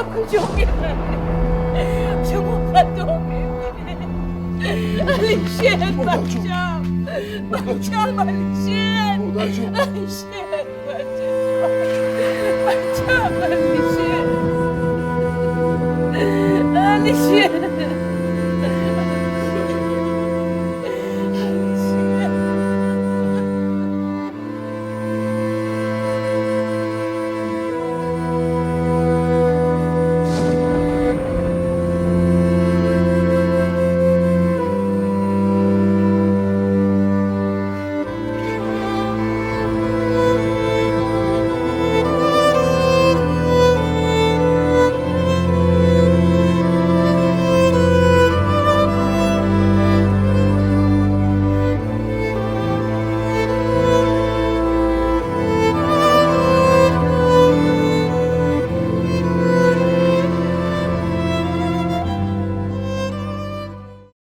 Ба куҷо меравед? Шумо хато мекунед. Алишер, бачам, бачам, Алишер. Модарҷон. Алишер, бачаҷон, бачам, Алишер.